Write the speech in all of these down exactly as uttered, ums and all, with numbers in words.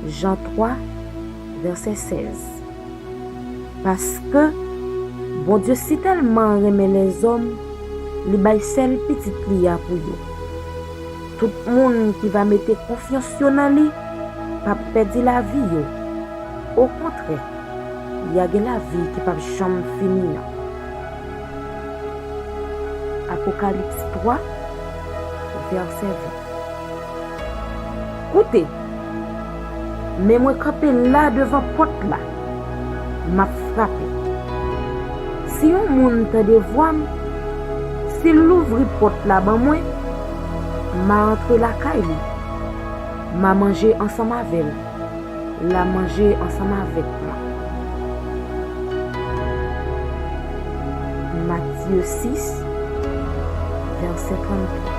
Jan twa, vèsè sèz. Paske Bondye sitèlman renmen lèzòm, li bay sèl Pitit li a pou yo. Tout moun ki va mete konfyans yo nan li p ap pèdi lavi yo. Okontrè, y a gen lavi ki p ap janm fini an. Apokalips twa, vèsè ven. Koute, men mwen kanpe la devan pòt la, m ap frape. Si yon moun tande vwa m, si l louvri pòt la ban mwen, m a antre lakay li, m a manje ansanm avè l, l a manje ansanm avèk mwen. Matye sis, vèsè tranntwa.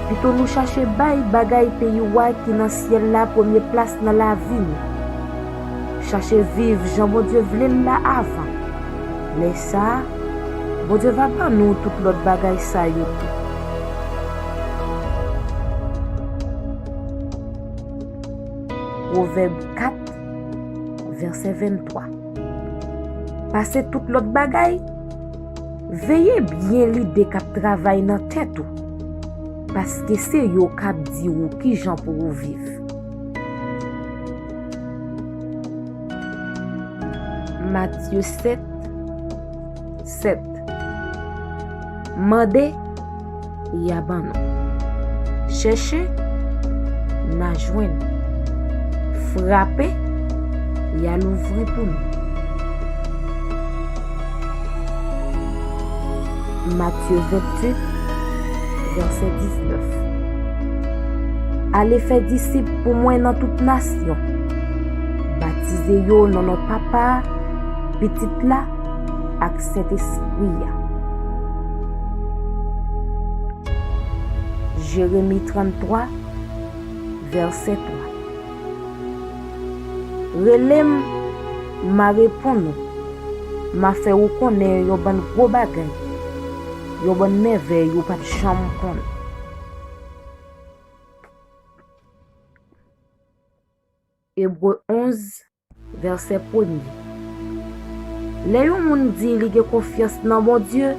Pito nou chache bay bagay peyi wa ki nan syèl la premye plas nan lavi nou. Chache viv jan Bondye vle l la avan. Lè sa a, Bondye va ban nou tout lòt bagay sa yo tou. Pwovèb kat, vèsè venntwa. Pase tout lòt bagay, veye byen lide k ap travay nan tèt ou, paske se yo k ap di w kijan pou w viv. Matye sèt, sèt. Mande, y a ban nou. Chèche, n a jwenn. Frape, y a louvri pou nou. Matye venntuit, vèsè diznèf. Ale fè disip pou mwen nan tout nasyon. Batize yo nan non Papa a, Pitit la ak Sentespri a. Jeremi tranntwa, vèsè twa. Rele m, m a reponn ou. M a fè ou konnen yon bann gwo bagay, yon bann mèvèy ou pa t janm konnen. Ebre onz, vèsè premye. Lè yon moun di li gen konfyans nan Bondye,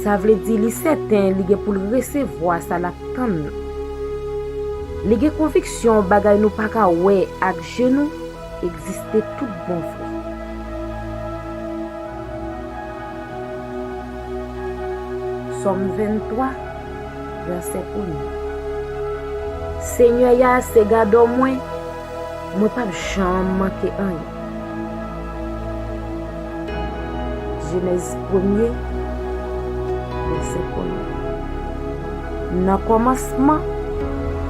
sa vle di li sèten li gen pou l resevwa sa l ap tann nan. Li gen konviksyon bagay nou pa ka wè ak je nou egziste tout bon vre. Sòm venntwa, vèsè premye. Senyè a se gadò mwen, mwen p ap janm manke anyen. Jenèz premye, vèsè premye. Nan kòmansman,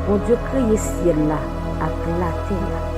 Bondye kreye syèl la ak latè a.